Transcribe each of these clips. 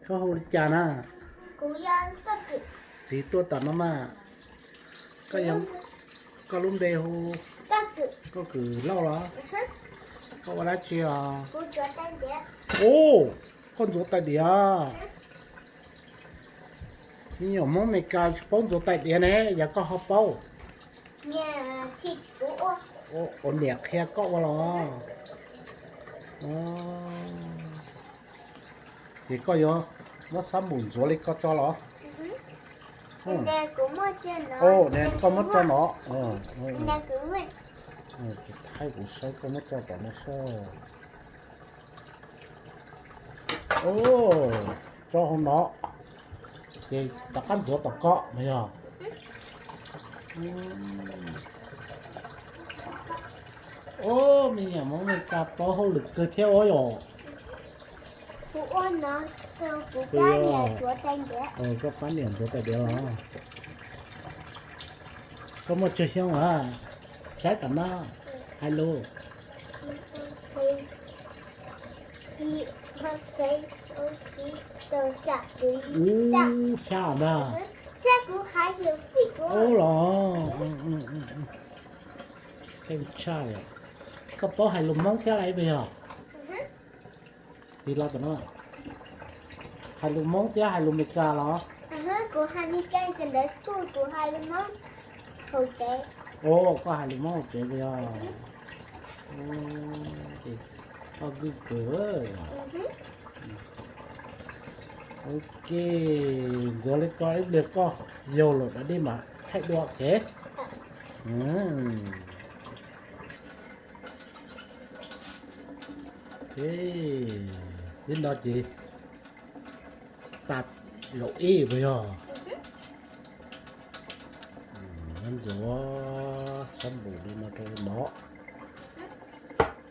Koj hu li cas na? Tiv tuaj tom no mas. Koj, koj lub npe hu Koj Kwm Lauj los? Koj ua dab tsi os? Ub, koj ntxuav tais diav. Me nyuam Hmoob Meskas tsis paub ntxuav tais diav ne, yog koj ho paub. Ua niam qhia koj ua los? Ces koj yuav muab xab npum ntxuav li koj tso los? Koj muab tso no. Thaij kuv saib koj muab tso tom no saib. Tso hauv no, ces rov qab ntxuav tom koj no yog. Ub, me nyuam Hmoob Meskas paub hauj lwm kawg thiab ua yom. Koj pab niam ntxuav tais diav los? Koj muaj tsawg xyoo lawm? Saib tom no, hais lus. Ub, xya ntag. Ub los, keej tshaj li. Koj paub hais lus Hmoob thiab lawm puas yog? Tiv los tom no, hais lus Hmoob thiab hais lus Meskas los? Ua, koj hais lus Hmoob hauv tsev puas yog? Koj good girl. Ok, ntxuav li ko ib pliag koj yaug lawm dab dej mas thaij dua, ok. Tib no ces tas zaum ib puas yog? Ntxuav xab npum li no rau no,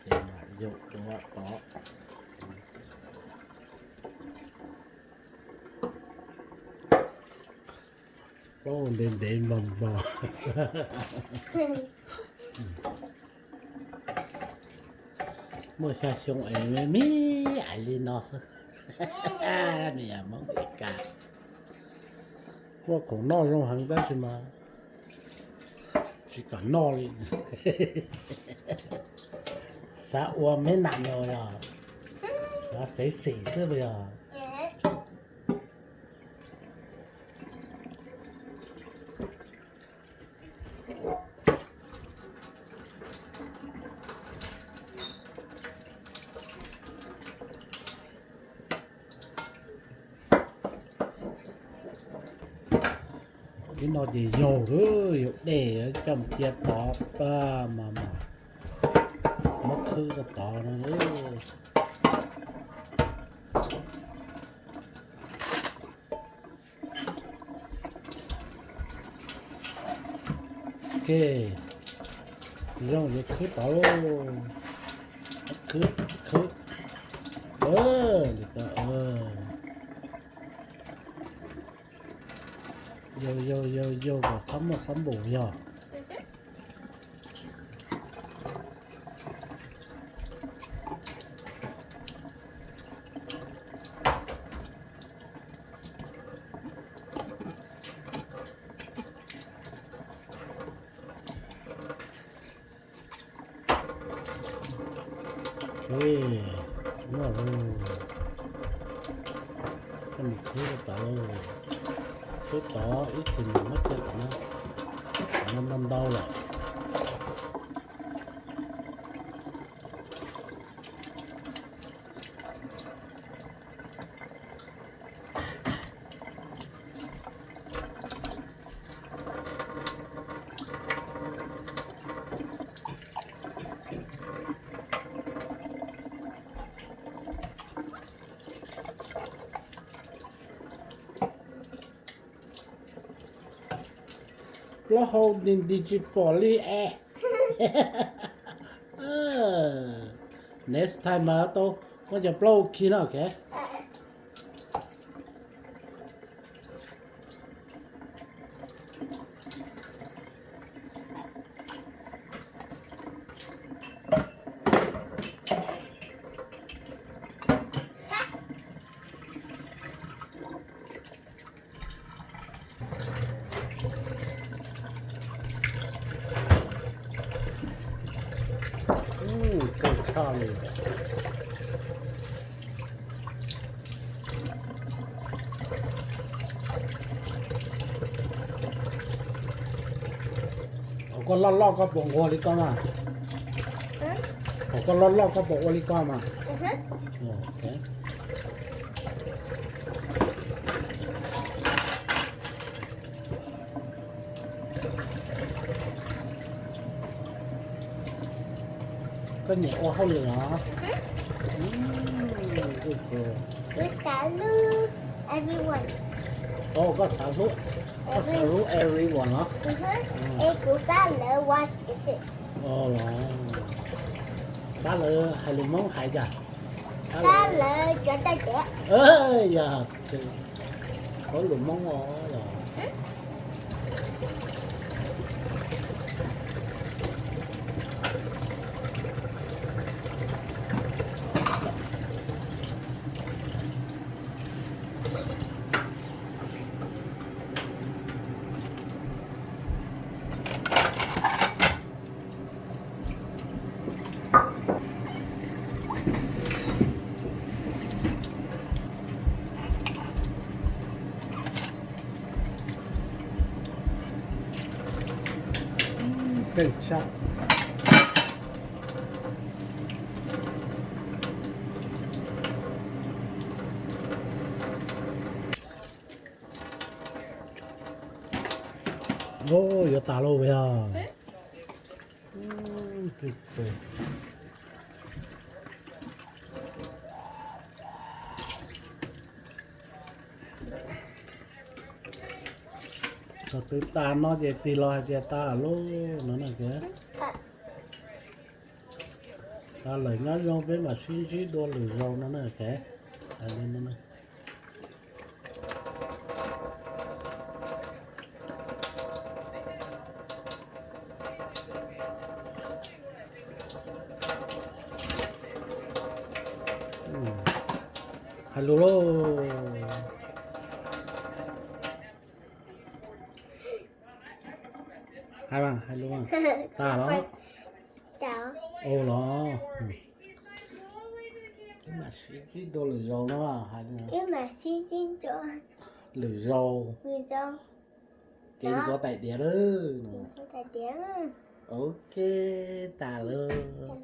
ces mam yaug dua tod. Plaub ntev ntev npog npog. Muaj xya xyoo es me me ais li no xwb. Me nyuam Hmoob Meskas, muaj khoom noj zoo heev tab sis mas tsis kam noj li. Xav ua me nam no yog, xav xev xim xwb puas yog? Ib no ces yaug lawm, yaug dej coj mus cia tod tag mas mas muab khwb rau tod no. Ok, zoo ces khwb tod lauj. Khwb, khwb. Li ko, yaug yaug yaug yaug kom txhob muaj xab npum yog. Ok, muaj lawm. Koj mus khwb rau tod, khwb tod ib chim mus muab cia tom no, tom no ntau ntau lawm. Plaub hau nti nti tsis pom li es. Next time mas tau muab cov plaub hau khi no, ok. Kawg tshaj li. Thaum koj loj loj koj puas nquag li koj mas? Thaum koj loj loj koj puas ua li koj mas? Koj nyiam ua hauj lwm los? Xav hlub everyone. Ov, koj xav hlub, koj xav hlub everyone los? Es kuv pab lawv ua xwb. Ov los, pab lawv hais lus Hmoob hais cas? Pab lawv cov tag kev. Yog, paub lus Hmoob os los. Keej tshaj. Yuav tas lauj yog. Thaum twg tas no ces tig los hais tias tas lauj no na. Tas lawm nyob zoo peb mam sib ntsib dua lwm zaus no na. Hais lus lauj. Hais, hais lus. Tas los? Ua los. Peb mam sib ntsib dua lwm zaus no hais. Lwm zaus. Kev ntxuav tais diav lawm. Ok, tas lawm.